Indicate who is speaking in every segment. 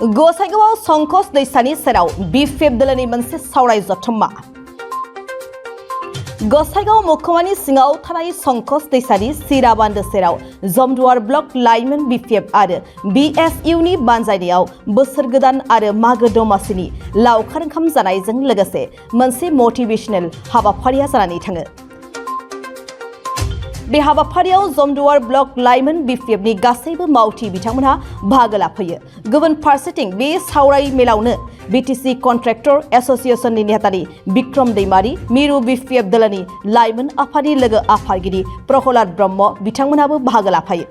Speaker 1: गसाइगावआव संकस दैसानि सेराव बिपिएफ दोलोनि मोनसे सावराय जथुम्मा। गसाइगाव महकुमानि सिङाव थानाय संकस दैसानि सिरा बान्दो सेराव जमदुवार ब्लक लाइमोन बिपिएफ आरो बिएसइउनि बानजायनायाव बोसोर गोदान आरो मागो दमासिनि लावखार ओंखाम जानायजों लोगोसे मोनसे मटिभेशनेल हाबाफारिया जानानै थाङो। बे हाबाफारियाव जमदुवार ब्लक लाइमोन बिपिएफनि गासैबो मावथि बिथांमोनहा बाहागो लाफैयो। गुबुन फारसेथिं बे सावराय मेलावनो बिटिसि कन्ट्रेक्टर एसोसिएशननि नेहाथारि बिक्रम दैमारी, मिरु बिपिएफ दोलोनि लाइमोन आफादनि लोगो आफादगिरि प्रहलाद ब्रह्म बिथांमोनहाबो बाहागो लाफायो।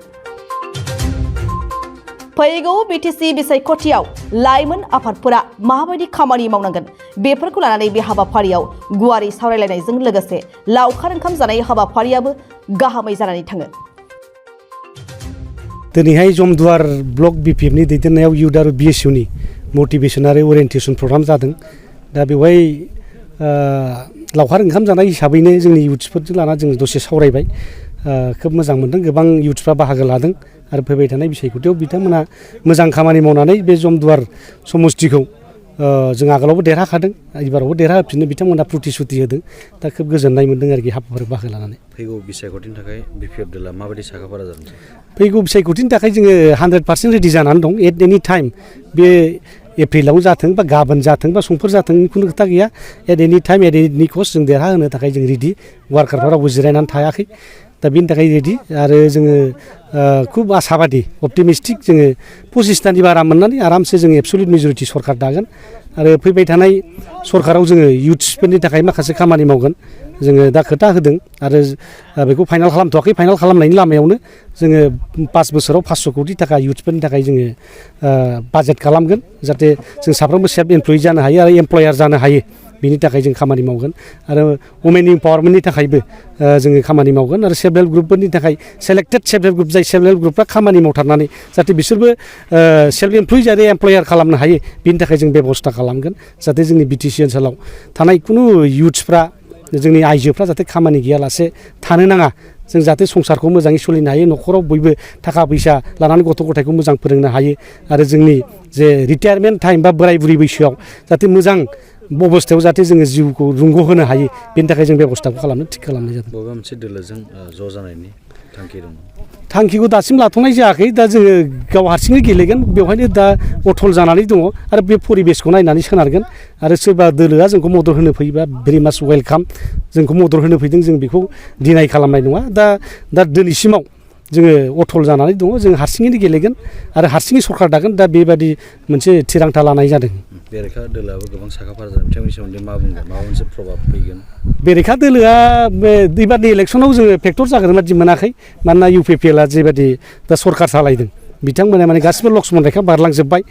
Speaker 1: फैगौ बिटिसि बिसायख'थियाव लाइमोन आफादफोरा माबायदि खामानि मावनांगोन बेफोरखौ लानानै बे हाबाफारियाव गुवारै सावरायलायनायजों लोगोसे लावखार ओंखाम जानाय हाबाफारियाबो गाहामै जानानै थाङो।
Speaker 2: दिनैहाय जमदुवार ब्लक बिपिएफनि दैदेननायाव इउथ आरो बिएसइउनि मटिभेशन आरो ओरिएन्टेशन प्रग्राम जादों। दा बेवहाय लावखार ओंखाम जानाय हिसाबैनो जोंनि इउथ्सफोरजों लाना जों दसे सावरायबाय। खोब मोजां मोनदों, गोबां इउथ्सफ्रा बाहागो लादों आरो फैबाय थानाय बिसायख'थियाव बिथांमोना मोजां खामानि मावनानै बे जमदुवार समस्तिखौ जों आगोलावबो देरहाखादों, एबारावबो देरहाहोफिननो बिथांमोना प्रतिश्रुति होदों। दा खोब गोजोननाय मोनदों आरोखि हाबाफारियाव बाहागो लानानै।
Speaker 3: फैगौ बिसायख'थिनि थाखाय बिपिएफ दोला माबायदि साखाफारा जादों?
Speaker 2: फैगौ बिसायख'थिनि थाखाय जोङो 100% रेडि जानानै दं। एट एनि टाइम बे एप्रिलाव जाथों बा गाबोन जाथों बा समफोर जाथों खुनु खोथा गैया। एट एनि टाइम एट एनि कस्ट जों देरहाहोनो थाखाय जों रेडि। वार्कारफ्रा रावबो जिरायनानै थायाखै। दा बेनि थाखाय रेडि आरो जोङो खुब आसाबादि अप्टिमिस्टिक जोङो 25तानि बारा मोननानै आरामसे जोङो एबसुलुट मेजरिटि सरकार दागोन आरो फैबाय थानाय सरकाराव जोङो इउथ्सफोरनि थाखाय माखासे खामानि मावगोन। जोङो दा खोथा होदों आरो बेखौ फाइनाल खालामथ'वाखै। फाइनाल खालामनायनि लामायावनो जोङो 5 बोसोराव 500 कोटि थाखा इउथ्सफोरनि थाखाय जोङो बाजेट खालामगोन, जाहाथे जों साफ्रोमबो सेल्फ एमप्लयि जानो हायो आरो एमप्लयार जानो हायो। बिनि थाखाय जों खामानि मावगोन आरो वमेन इम्पावारमेन्टनि थाखायबो जोङो खामानि मावगोन आरो सेल्फ हेल्प ग्रुपफोरनि थाखाय सेलेक्टेड सेल्फ हेल्प ग्रुप, जाय सेल्फ हेल्प ग्रुपफ्रा खामानि मावथारनानै जाहाथे बिसोरबो सेल्फ एमप्लयि आरो एमप्लयार खालामनो हायो, बिनि थाखाय जों बेबस्था खालामगोन। जाहाथे जोंनि बिटिसि ओनसोलाव थानाय खुनु इउथ्सफ्रा, जोंनि आइजोफ्रा जाहाथे खामानि गैयालासे थानो नाङा, जों जाहाथे संसारखौ मोजाङै सोलिनो हायो, न'खराव बयबो थाखा फैसा लानानै गथ' गथायखौ मोजां फोरोंनो हायो आरो जोंनि जे रिटायारमेन्ट टाइम बा बोराय बुरै बैसोआव जाहाथे मोजां अबस्थायाव जाहाथे जोङो जिउखौ रुंग' होनो हायो, बेनि थाखाय जों बेबस्थाखौ खालामनो थिग खालामनाय जादों।
Speaker 3: बबेबा मोनसे दोलोजों ज' जानायनि थांखि दङ?
Speaker 2: थांखिखौ दासिम लाथ'नाय जायाखै। दा जोङो गाव हारसिङै गेलेगोन, बेवहायनो दा अथल जानानै दङ आरो बे परिबेसखौ नायनानै सोनारगोन। आरो सोरबा दोलोआ जोंखौ मदद होनो फैयोबा भेरि माच वेलकाम, जोंखौ मदद होनो फैदों, जों बेखौ डिनाय खालामनाय नङा। दा दिनैसिमाव जोङो अथल जानानै दङ, जों हारसिङैनो गेलेगोन आरो हारसिङै सरकार दागोन। दा बेबादि मोनसे थिरांथा लानाय जादों।
Speaker 3: बेरेखा दोलोआबो गोबां साखाफारा जादों, बिथांमोननि सोमोन्दै मा बुंगोन? माबा मोनसे प्रभाब फैगोन? बेरेखा
Speaker 2: दोलोआ एबारनि इलेक्सनाव जोङो फेक्टर जागोन बादि मोनाखै। मानोना इउपिपिएलआ जेबादि दा सरकार सालायदों, बिथांमोना माने गासिबो लक्ष्मन रेखा बारलांजोब्बाय।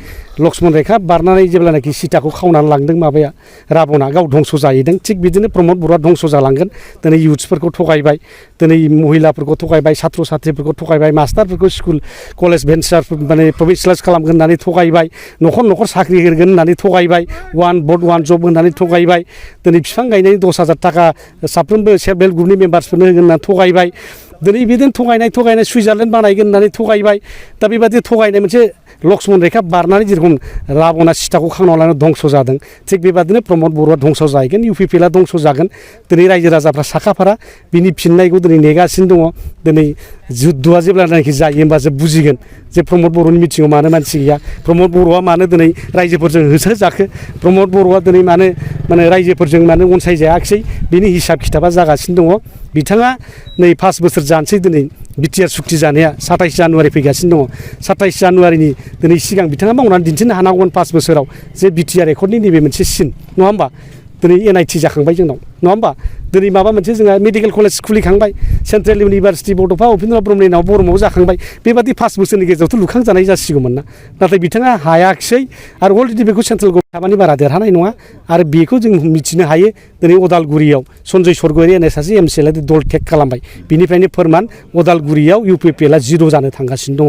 Speaker 2: लक्ष्मन रेखा बारनानै जेब्लानाखि सीताखौ खावनानै लांदों माबाया राबना, गाव धंस' जाहैदों। थिग बिदिनो प्रमद बर'आ धंस' जालांगोन। दिनै इउथ्सफोरखौ थगायबाय, दिनै महिलाफोरखौ थगायबाय, साथ्र साथ्रिफोरखौ थगायबाय, मास्टारफोरखौ स्कुल कलेज भेन्सार माने प्रभिन्सियेलाइज खालामगोन होननानै थगायबाय, न'खर न'खर साख्रि होगोन होननानै थगायबाय, वान भट वान जब होननानै थगायबाय, दिनै बिफां गायनायनि 10,000 थाखा साफ्रोमबो सेल्फ हेल्प ग्रुपनि मेम्बार्सफोरनो होगोन होननानै थगायबाय। दिनै बिदिनो थगायनाय सुइजारलेण्ड बानायगोन होननानै थगायबाय। दा बेबादि थगायनाय मोनसे लक्ष्मन रेखा बारनानै जेरखम राबना सीताखौ खावनानै लानानै धंस' जादों, थिग बेबादिनो प्रमद बर'आ धंस' जाहैगोन, इउपिपिएलआ धंस' जागोन। दिनै रायजो राजाफ्रा साखाफारा बिनि फिननायखौ दिनै नेगासिनो दङ। दिनै जुद्धआ जेब्लानाखि जायो होमबासो बुजिगोन जे प्रमद बर'नि मिथिङाव मानो मानसि गैया, प्रमद बर'आ मानो दिनै रायजोफोरजों होसोजाखो, प्रमद बर'आ दिनै मानो रायजोफोरजों मानो अनसायजायाखिसै, बिनि हिसाब खिथाबा जागासिनो दङ। बिथाङा नै 5 बोसोर जानोसै दिनै बिटिआर सुक्ति जानाया 27 जानुवारि फैगासिनो दङ। 27 जानुवारिनि दिनै सिगां बिथाङा मावनानै दिन्थिनो हानांगौमोन 5 बोसोराव जे बिटिआर रेकर्डनि नैबे मोनसे सिन, नङा होमबा? दिनै एनआइटि जाखांबाय जोंनाव, नङा होमबा? दिनै माबा मोनसे जोंहा मेडिकेल कलेज खुलिखांबाय, सेन्ट्रेल इउनिभारसिटि बड'फा उपेन्द्र ब्रह्मनि नाव बर'माव जाखांबाय। बेबादि 5 बोसोरनि गेजेरावथ' लुखांजानाय जासिगौमोन ना, नाथाय बिथाङा हायाखिसै आरो अलरेडि बेखौ सेन्ट्रेल गभर्नमेन्टनि बारा देरहानाय नङा। आरो बेखौ जों मिथिनो हायो दिनै अदालगुरियाव सन्जय सरगयारि होननाय सासे एमसिएलआ दल टेक खालामबाय, बिनिफ्रायनो फोरमान अदालगुरियाव इउपिपिएलआ 0 जानो थांगासिनो दङ।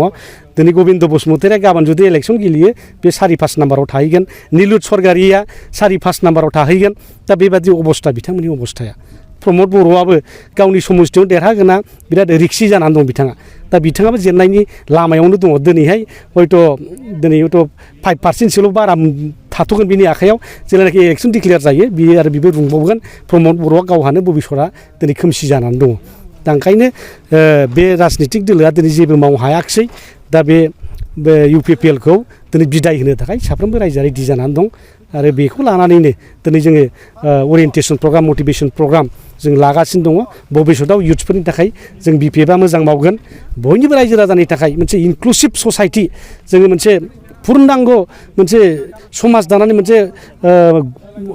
Speaker 2: दिनै गबिन्द बसुमतारिया गाबोन जुदि इलेक्सन गेलेयो, बे 4-5 नाम्बाराव थाहैगोन। निलुत सरगारिया 4-5 नाम्बाराव थाहैगोन। दा बेबादि अबस्था बिथांमोननि अबस्थाया। प्रमद बर'आबो गावनि समस्थियाव देरहागोना बिराद रिक्सि जानानै दं बिथाङा दा बिथाङाबो जेननायनि लामायावनो दङ दिनैहाय हयथ' 5%सोल' बारा थाथ'गोन बिनि आखायाव जेब्लानाखि इलेक्सन डिक्लेयार जायो बियो आरो बिबो रुंबावगोन प्रमद बर'आ गावहानो भबिसतआ दिनै खोमसि जानानै दङ दा ओंखायनो बे राजनितिक दोलोआ दिनै जेबो मावनो हायाखिसै दा बे UPPLखौ दिनै बिदाय होनो थाखाय साफ्रोमबो रायजोआ रेडि जानानै दं आरो बेखौ लानानैनो दिनै जोङो अरियेन्टेसन प्रग्राम मटिभेसन प्रग्राम जों लागासिनो दङ भबिसतआव इयुथ्सफोरनि थाखाय जों BPFआ मोजां मावगोन बयनिबो रायजो राजानि थाखाय मोनसे इनक्लुसिभ ससाइटि जोङो मोनसे पुर्नांग मोनसे समाज दानानै मोनसे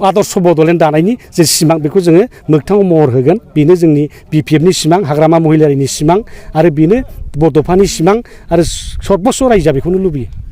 Speaker 2: आदर्श बड'लेण्ड दानायनि जे सिमां बेखौ जोङो मोगथाङाव महर होगोन बेनो जोंनि BPFनि सिमां हाग्रामा महिलारिनि सिमां आरो बेनो बड'फानि सिमां आरो सर्बस्व रायजोआ बेखौनो लुबैयो